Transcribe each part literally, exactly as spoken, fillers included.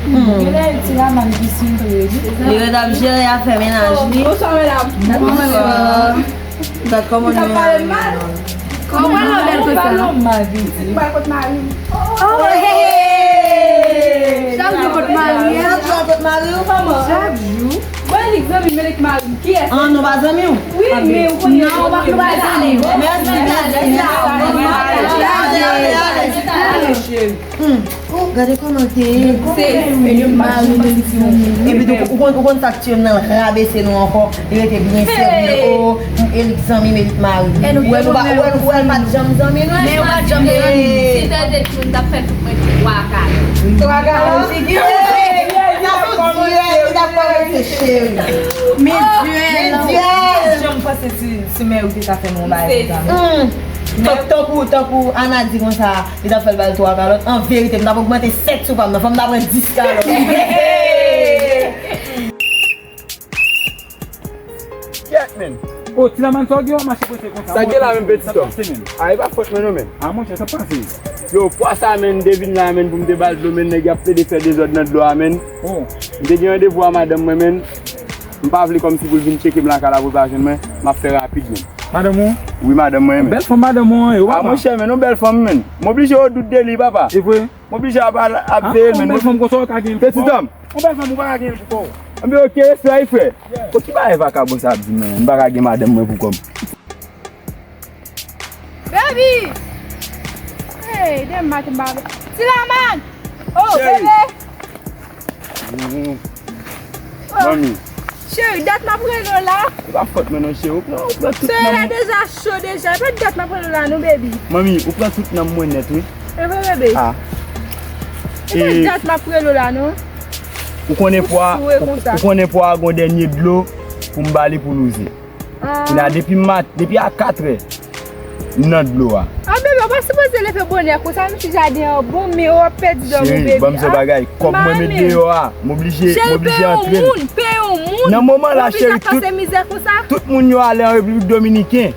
Genlè ti laman ki sou tou wi. Li ret ap jere afè mennaj li. Bonswa medam. Bonswa. Gad kòman nou pale mal. Kòman nou bèl konsa? Ou pale mal vit. Ou pale kot mari. Oh, hey! Chak jou kot mari. Chak jou kot mari ou kòman? Chak jou. Bon, Elik zanmi m, Elik mari m. Kiyès? Ah, nou pa zanmi w? Wi, men ou konnen. Non, ou pa, nou pa zanmi. Mèsi, mèsi. Cheri. Hmm. Oh, gade kòman l te ye. Se, se mari m. Epi tou, ou konn, ou konn sa k tiye m nan, l rabese nou ankò. Li rete byen serye. Oh, Elik zanmi m, Elik mari m. Ou wè nou pa, ou wè nou, ou wè nou pa t janm zanmi, non? Men nou pa t janm zanmi. Si te te moun t ap fè tout mwen twa kal. Twa kal nan figi w. Sa sou di, li t ap kòmanse cheri. Men dyèl. Men dyèl. Janm panse ti, ti mè ou te ka fè nou yon bagay konsa. Tankou, tankou Ana di konsa, li t ap fè l ba l twa kalòt. An verite, m t ap ogmante sèt sou pa m nan. Fò m ta pran dis kalòt. Kèt, men. Oh, ti laman, sa w gen w ap mache prese konsa? Sa gen la menm, peti tòm? A, e pa fòt mwen non, men. A, monchè, sa pase. Yo, fwa sa, men, m te vin la, men, pou m te ba l dlo, men, nèg y ap plede fè dezòd nan dlo a, men. Oh. M te gen randevou a madanm mwen, men. M pa vle kòmsi pou l vin tcheke m lakay la pou l pa jwenn mwen. M ap fè rapid, men. Madanm ou? Wi, madanm mwen, men. Bèl fanm madanm ou an ye, papa. A, monchè, men, yon bèl fanm, men. M oblije yo dout de li, papa. E vre? M oblije ap, ap veye l, men. Bèl fanm konsa ou ka gen pou kò w. Peti tòm. Yon bèl fanm ou pa ka gen pou kò w. Anben, ok, respè wi, frè. Bon, ki bagay vakabon sa ap di, men? M pa ka gen madanm mwen pou kò m. Baby! Hey, demen maten m pa vle. Ti laman! Oh, bebe! Manmi. Cheri, dat m ap rele w la. E pa fòt mwen non, cheri. Ou pran, ou pran tout nanm. Solèy la deja cho deja. E pa dat m ap rele w la non, baby. Manmi, ou pran tout nanm mwen nèt, wi. E vre, bebe? Ah. E pa dat m ap rele w la non. Ou konnen pwa, ou konnen pwa a gon dènye dlo pou m ba li pou l wouze. Kounye a, depi mat, depi a katrè, m nan dlo a. Ah, bebe, ou pa sipoze leve bonè konsa, menm si jaden an bon, men w ap pèdi dòmi, bebe. Cheri, ban m di w bagay, kòb mwen met deyò a, m oblije, m oblije antre l. Cheri, peye yon moun, peye yon moun. Nan moman la, cheri, tout, tout moun yo ale an Repiblik Dominiken.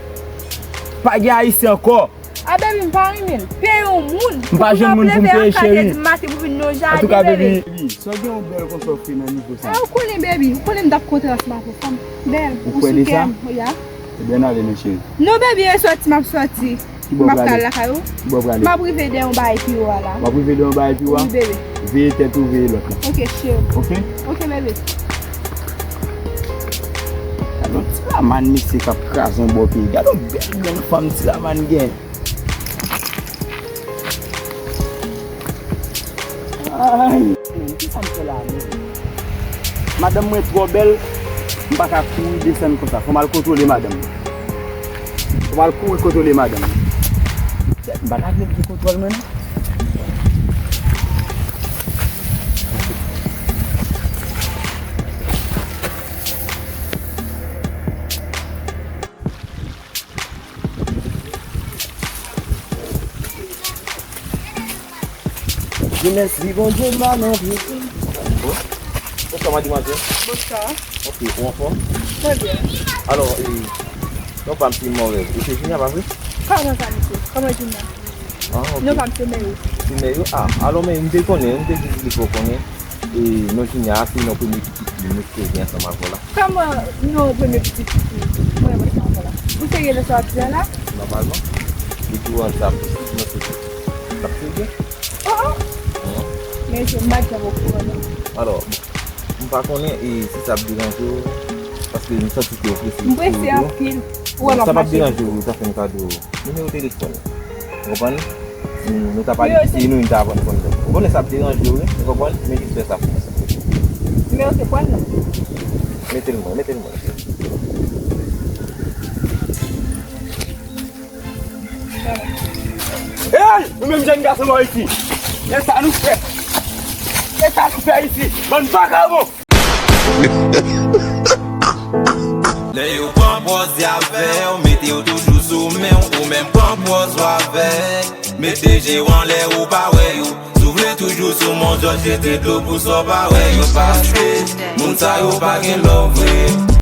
Pa gen Ayisyen ankò. Ah, baby, m pa renmen l. Peye yon moun. M pa jwenn moun pou m peye, cheri. Pou w ap leve a kat è di maten pou vin nan jaden, baby. Antouka, baby, sa w gen yon bèl konsa w fè nan nivo sa. Ah, ou konnen, baby. Ou konnen m t ap kontre ansanm avè w, fanm bèl. Ou kwè de sa? Ya. Ebyen, n ale, men cheri. Non, baby, e sòti m ap sòti. Ki bò w prale? M ap pral lakay ou. Ki bò w prale? M ap rive dèyè yon bagay pi wo a la. W ap rive dèyè yon bagay pi wo a? Wi, baby. Veye tèt ou, veye lòt la. Ok, cheri. Ok? Ok, baby. Gade yon ti laman mesye k ap kraze yon bò peyi. Gade yon bèl grenn fanm ti laman gen. Ay, men, kisa m fè la menm? Madanm mwen twò bèl, m pa ka kouri desann konsa. Fò m al kontwole madanm mwen. Fò m al kouri kontwole madanm mwen. Kèt, m pa ta vle l gen kontwòl mwen non. Jenès, vi Bondye ba nou piti. Bon. Bonswa, madimwazèl. Bonswa. Ok, ou anfòm? Trè byen. Alò, e, non pa m se Morel. Ou se Junior, pa vre? Kòman sa, mesye? Kòman Junior? Ah, ok. Non pa m se Mèyo. Se Mèyo? Ah, alò, men m te konnen, m te di li fò konnen. E, non Junior a, se non premye pitit li, mesye, gen ansanm avè w la. Kòman non premye pitit li mwen mwen sa ankò la? Ou serye nan sa w ap di a la? Nòmalman, depi w antre ap di pitit mwen se pitit. L ap serye. Oh, oh. Men se m pa t janm okouran non. Alò, m pa konnen e si sa ap deranje w, paske m santi ke w prese. M prese anpil. Ou wè m ap mache. Sa p ap deranje w, sa fè m kado nimewo telefòn. Ou konprann? Si nou ta pale piti, nou, nou ta aprann konn lè. Ou konnen sa ap deranje w, wi. Ou konprann? Men jis fè sa pou mwen, silvouplè. Nimewo se pran nan. Mete l mwen, mete l mwen. Ey, nou menm jèn gason bò isi. E sa nou fè? E sa nou fè isi? Bann vakabon! Lè yo pran pòz y avè w, mete yo toujou sou men w, ou menm pran pòz w avè. Mete je w anlè, ou pa wè yo. Si w vle toujou sou Mont Jòj, jete dlo pou sa w pa wè yo pase. Moun sa yo pa gen love vre.